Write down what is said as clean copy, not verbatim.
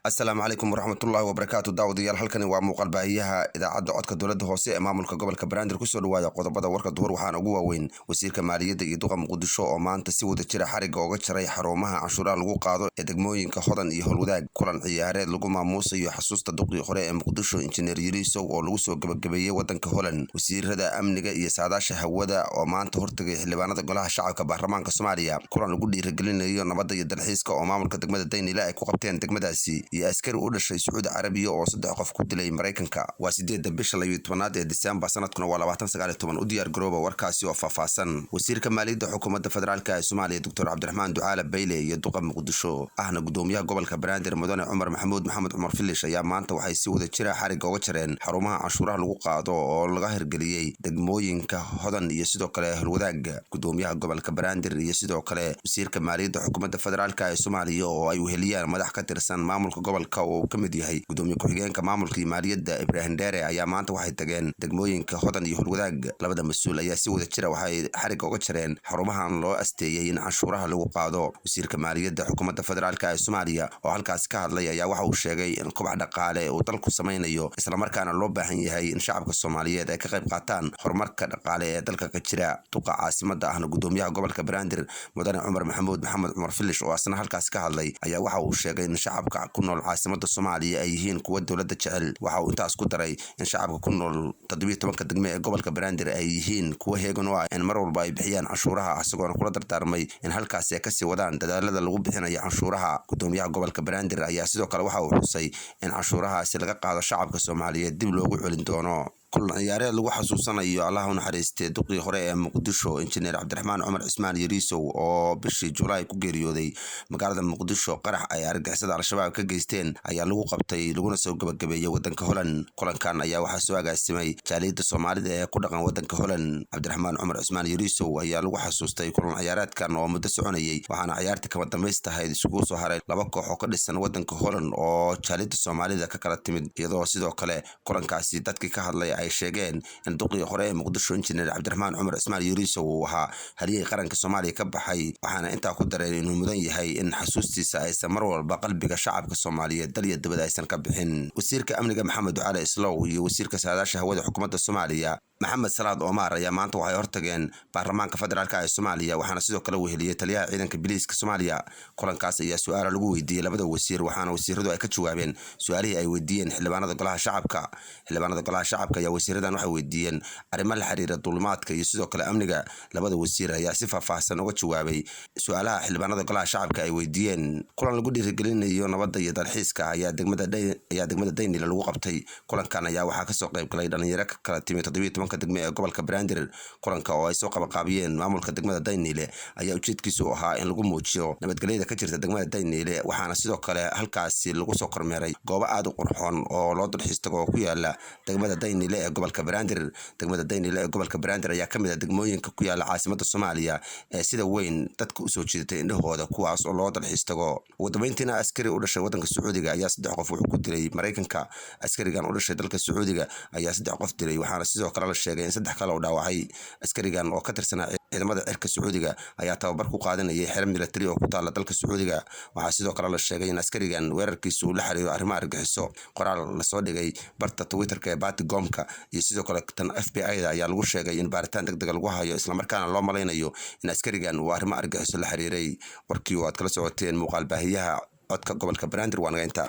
Asalaamu calaykum waraxmatullaahi wabarakaatu. Daawadayaal, halkani waa muuqaal baahiyaha idaacadda codka dowladda hoose ee maamulka gobolka Banaadir. Kusoo dhawaada qodobada warka duhur. Waxaana ugu waaweyn wasiirka maaliyadda iyo duqa Muqdisho oo maanta si wada jira xarigga oga jaray xarumaha canshuuraha lagu qaado ee degmooyinka Hodan iyo Howlwadaag. Kulan ciyaareed lagu maamuusayo xasuusta duqii hore ee Muqdisho, Injineer Yariisow, oo lagu soo gabagabeeyey wadanka Holland. Wasiirada amniga iyo saadaasha hawada oo maanta hortagay xildhibaanada golaha shacabka baarlamaanka Soomaaliya. Kulan lagu dhiirigelinayo nabadda iyo dalxiiska oo maamulka degmada Daynile ay ku qabteen degmadaasi, iyo askari u dhashay Sacuudi Carabiya oo saddex qof ku dilay Maraykanka. Waa 8-da bisha 12aad ee Disembar, sanadkuna waa 2019. U diyaar garooba warkaasi oo faahfaahsan. Wasiirka maaliyadda xukuumadda federaalka ee Soomaaliya, Doctor Cabdiraxmaan Ducaale Bayle, iyo duqa Muqdisho ahna gudoomiyaha gobolka Banaadir, mudane Cumar Maxamuud Maxamed Cumar Filish, ayaa maanta waxay si wada jira xarigga uga jareen xarumaha canshuuraha lagu qaado oo laga hirgeliyey degmooyinka Hodan iyo sidoo kale Howlwadaag. Gudoomiyaha gobolka Banaadir iyo sidoo kale wasiirka maaliyadda xukuumadda federaalka ee Soomaaliya, oo ay weheliyaan madax ka tirsan maamulka gobolka oo uu ka mid yahay gudoomiye ku-xigeenka maamulka iyo maaliyadda Ibraahim Dheere, ayaa maanta waxay tageen degmooyinka Hodan iyo Howlwadaag. Labada mas-uul ayaa si wada jira waxay xarigga uga jareen xarumahan loo asteeyey in canshuuraha lagu qaado. Wasiirka maaliyadda xukuumadda federaalka ee Soomaaliya oo halkaasi ka hadlay ayaa waxa uu sheegay in kobac dhaqaale uu dalku samaynayo, islamarkaana loo baahan yahay in shacabka Soomaaliyeed ay ka qayb qaataan horumarka dhaqaale ee dalka ka jira. Duqa caasimada ahna gudoomiyaha gobolka Banaadir, mudane Cumar Maxamuud Maxamed Cumar Filish, oo asna halkaasi ka hadlay ayaa waxa uu sheegay in shacabka ku nool caasimada Soomaaliya ay yihiin kuwa dowladda jecel. Waxa uu intaas ku daray in shacabka ku nool 17-ka degme ee gobolka Banaadir ay yihiin kuwa heegan u ah in mar walba ay bixiyaan canshuuraha, isagoona kula dardaarmay in halkaasi ay kasii wadaan dadaalada lagu bixinayo canshuuraha. Gudoomiyaha gobolka Banaadir ayaa sidoo kale waxa uu xusay in canshuurahaasi laga qaado shacabka Soomaaliyeed dib loogu celin doono. Kulan ciyaareed lagu xasuusanayo Allaha u naxariistee duqii hore ee Muqdisho, Injineer Cabdiraxmaan Cumar Cismaan Yariisow, oo bishii Julaay ku geeriyooday magaalada Muqdisho qarax ay argagixisada Al-Shabaab ka geysteen, ayaa lagu qabtay laguna soo gabagabeeyey wadanka Holland. Kulankan ayaa waxaa soo agaasimay jaaliyadda Soomaalida ee ku dhaqan wadanka Holland. Cabdiraxmaan Cumar Cismaan Yariisow ayaa lagu xasuustay kulan ciyaareedkan oo muddo soconayey, waxaana ciyaarta kama dambaystahayd isugu soo haray laba koox oo ka dhisan wadanka Holland oo jaaliyadda Soomaalida ka kala timid, iyadoo sidoo kale kulankaasi dadkii ka hadlay ay sheegeen in duqii hore ee Muqdisho, Injineer Cabdiraxmaan Cumar Cismaan Yariisow, uu ahaa haliyey qaranka Soomaaliya ka baxay, waxaana intaa ku dareen inuu mudan yahay in xasuustiisa aysan mar walba qalbiga shacabka Soomaaliyeed dal iyo dibad aysan ka bixin. Wasiirka amniga Maxamed Ducaale Islow iyo wasiirka saadaasha hawada xukuumadda Soomaaliya Maxamed Salaad Omar ayaa maanta waxay hortageen baarlamaanka federaalka ee Soomaaliya, waxaana sidoo kale weheliyey taliyaha ciidanka biliiska Soomaaliya. Kulankaas ayaa su-aalo lagu weydiiyey labada wasiir, waxaana wasiiradu ay ka jawaabeen su-aalihii ay weydiiyeen xildhibaanada golaha shacabka. Xildhibaanada golaha shacabka ayaa wasiiradan waxay weydiiyeen arrimo la xiriira duulimaadka iyo sidoo kale amniga. Labada wasiir ayaa si faahfaahsan uga jawaabay su-aalaha xildhibaanada golaha shacabka ay weydiiyeen. Kulan lagu dhiirigelinayo nabadda iyo dalxiiska ayaa degmada Daynile lagu qabtay. Kulankan ayaa waxaa kasoo qayb galay dhalinyaro ka kala timi 17-ka degme ee gobolka Banaadir. Kulanka oo ay soo qabanqaabiyeen maamulka degmada Daynile ayaa ujeedkiisu ahaa in lagu muujiyo nabadgelyada ka jirta degmada Daynile, waxaana sidoo kale halkaasi lagu soo kormeeray goobo aad u qurxoon oo loo dalxiis tago oo ku yaala degmada Daynile ee gobolka Banaadir. Degmada Daynile ee gobolka Banaadir ayaa kamid ah degmooyinka ku yaala caasimada Soomaaliya ee sida weyn dadka usoo jiidatay indhahooda, kuwaas oo loo dalxiis tago. Ugu dambeyntiina, askari u dhashay wadanka Sacuudiga ayaa saddex qof wuxuu ku dilay Maraykanka. Askarigan u dhashay dalka Sacuudiga ayaa saddex qof dilay, waxaana sidoo kale la sheegay in saddex kale uu dhaawacay. Askarigan oo ka tirsanaa ciidamada cirka Sacuudiga ayaa tababar ku qaadanayay xero militari oo ku taala dalka Sacuudiga. Waxaa sidoo kale la sheegay in askarigan weerarkiisu uu la xiriiro arrimaha argagixiso. Qoraal lasoo dhigay barta Twitterka ee Pentagonka iyo sidoo kale tan FBI da ayaa lagu sheegay in baaritaan degdega lagu hayo, islamarkaana loo malaynayo in askarigan uu arrimo argagixiso la xiriiray. Warkii oo aad kala socoteen muuqaal baahiyaha codka gobolka Banaadir waa naga inta.